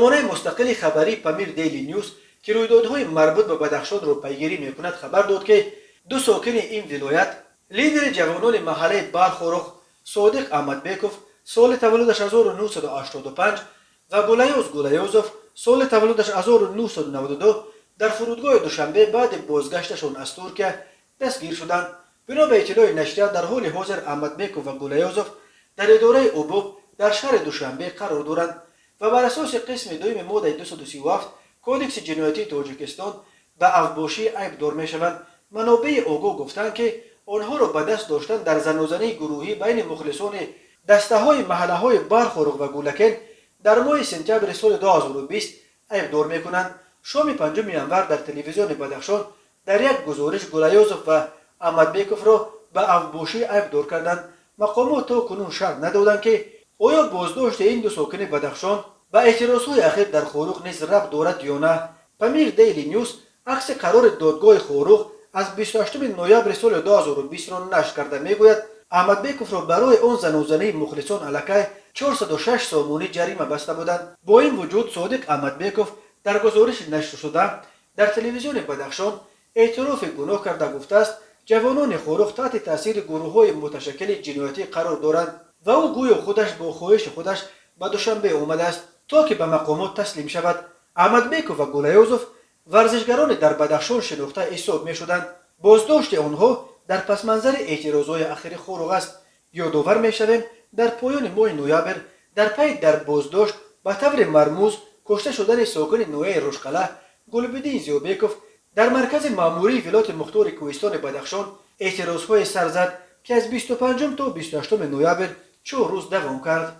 Сомонаи мустақили хабарии «Памир Дейли Нюс», ки рӯйдодҳои марбут ба Бадахшонро пайгирӣ мекунад, хабар дод, ки ду сокини ин вилоят, лидери ҷавонони маҳаллаи Бархорух Содиқ Аҳмадбеков, соли таваллудаш 1985, ва Гулаёз Гулаёзов, соли таваллудаш 1992, дар фурудгоҳи Душанбе баъди бозгашташон аз Туркия дастгир шуданд. Бино ба иттилои нашрия, дар ҳоли ҳозир Аҳмадбеков ва Гулаёзов дар идораи УБОП дар шаҳри Душанбе қарор доранд ва бар асоси қисми дуюми моддаи 237 Кодекси ҷиноятии Тоҷикистон ба авбошӣ айбдор мешаванд. Манобеи огоҳ гуфтанд, ки онҳоро ба даст доштан дар занозании гурӯҳӣ байни мухлисони дастаҳои маҳаллаҳои Бархорух ва Гулакент дар моҳи сентябри соли 2020 айбдор мекунанд. Шоми 5 январ дар телевизиони Бадахшон дар як гузориш Гулаёзов ва Аҳмадбековро ба авбошӣ айбдор карданд. Мақомот то кунун шарҳ надоданд, ки оё боздошти ин ду сокини Бадахшон ба эътирозҳои ахир дар Хоруғ низ рабт дорад ё на. «Памир Дейли Нюс» акси қарори додгоҳи Хоруғ аз 28 ноябри соли 2020-ро нашр карда, мегӯяд, Аҳмадбековро барои он занозании мухлисон аллакай 406 сомонӣ ҷарима баста буданд. Бо ин вуҷуд, Содиқ Аҳмадбеков дар гузориши нашршуда дар телевизиони Бадахшон эътирофи гуноҳ карда, гуфтааст, ҷавонони Хоруғ таҳти таъсири гурӯҳҳои муташаккили ҷиноятӣ қарор доранд ва ӯ гӯё худаш бо хоҳиши худаш ба Душанбе омадааст, то ки ба мақомот таслим шавад. Аҳмадбеков ва Гулаёзов варзишгарони дар Бадахшон шинохта ҳисоб мешуданд. Боздошти онҳо дар пасманзари эътирозҳои ахири Хоруғ аст. Ёдовар мешавем, дар поёни моҳи ноябр дар пайи дар боздошт ба таври мармуз кушта шудани сокини ноҳияи Рӯшқалъа Гулбиддин Зиёбеков дар маркази маъмурии вилояти мухтори кӯҳистони Бадахшон эътирозҳое сар зад, ки аз 25 то 28 ноябр 4 рӯз давом кард.